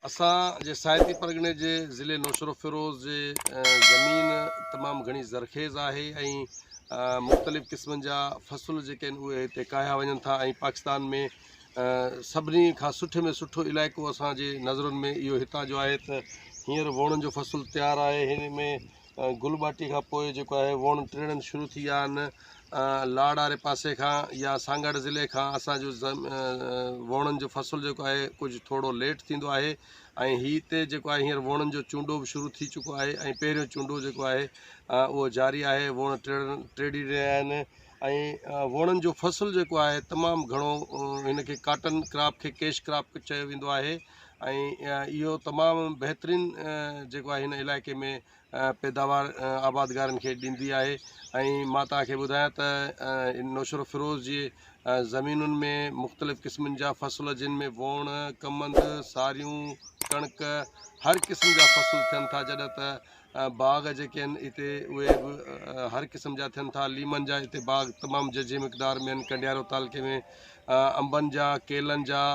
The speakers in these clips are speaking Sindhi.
اسان جي ساهتي پرڳڻي جي ضلعي نوشهروفيروز جي زمين تمام گهڻي زرخيز آهي ۽ مختلف قسمن جا فصل جيڪي آهن اهي هتي ڪاهيا وڃن ٿا ۽ پاڪستان ۾ سڀني کان سٺي ۾ سٺو علائقو اسان جي نظرن ۾ اهو هتان جو آهي ته هينئر ووڻن جو فصل تيار آهي هن ۾ گل ٻاٽي کان پوء جيڪو آهي ووڻ ٽڙڻ شروع ٿي ويا آهن. لاڙ واري پاسي کان يا سانگهڙ ضلعي کان اسان جو ووڻن جو فصل جيڪو آهي ڪجهه ٿورو ليٽ ٿيندو آهي ۽ هتي جيڪو آهي هينئر ووڻن جو چونڊو به شروع ٿي چڪو آهي ۽ پهريون چونڊو جيڪو آهي اهو جاري آهي ووڻ ٽڙڻ ٽڙي رهيا آهن ۽ ووڻن جو فصل جيڪو آهي تمام گهڻو هن کي ڪاٽن ڪراپ کي ڪيش ڪراپ چيو ويندو آهي ۽ اهو تمام بهترين جيڪو آهي هن علائقي ۾ پيداوار آبادگارن کي ڏيندي آهي ۽ مان توهان کي ٻڌايان ته نوشهروفيروز جي زمينن ۾ مختلف قسمن جا فصل جن ۾ ووڻ، ڪمند، ساريون، ڪڻڪ هر قسم جا فصل ٿين ٿا جڏهن ته باغ جيڪي آهن اتي اهي به هر قسم جا ٿين ٿا ليمن جا اتي باغ تمام ججهي مقدار ۾ آهن ڪنڊيارو تعلقي ۾ انبن جا ڪيلن جا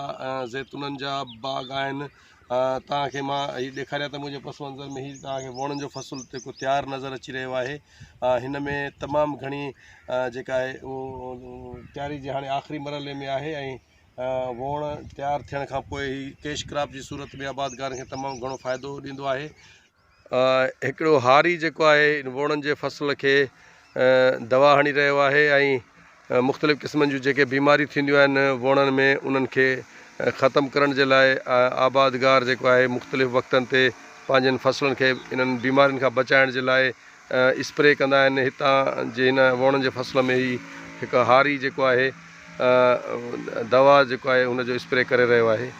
زيتونن جا باغ آهن توهان کي مان هي ڏيکاريان ته منهنجي پس منظر ۾ هي توهان کي ووڻن جو فصل جيڪو تيار نظر اچي رهيو آهي هن ۾ تمام گهڻي جيڪا آهي اهو تياري جي هاڻي آخري مرحلي ۾ آهي ۽ ووڻ تيار ٿيڻ کان پوء هي ڪيش ڪراپ جي صورت ۾ آبادگارن کي تمام گهڻو فائدو ڏيندو آهي. هڪڙو هاري جيڪو آهي ووڻن جي فصل کي دوا هڻي رهيو آهي ۽ مختلف قسمن جون جيڪي بيماريون ٿينديون آهن ووڻن ۾ انهن کي ختم ڪرڻ جي لاء آبادگار جيڪو آهي مختلف وقتن تي پنهنجن فصلن کي انهن بيمارين کان بچائڻ جي لاء اسپري ڪندا آهن هتان جي هن ووڻن جي فصل ۾ هي هڪ هاري جيڪو آهي دوا جيڪو آهي ان جو اسپري ڪري رهيو آهي.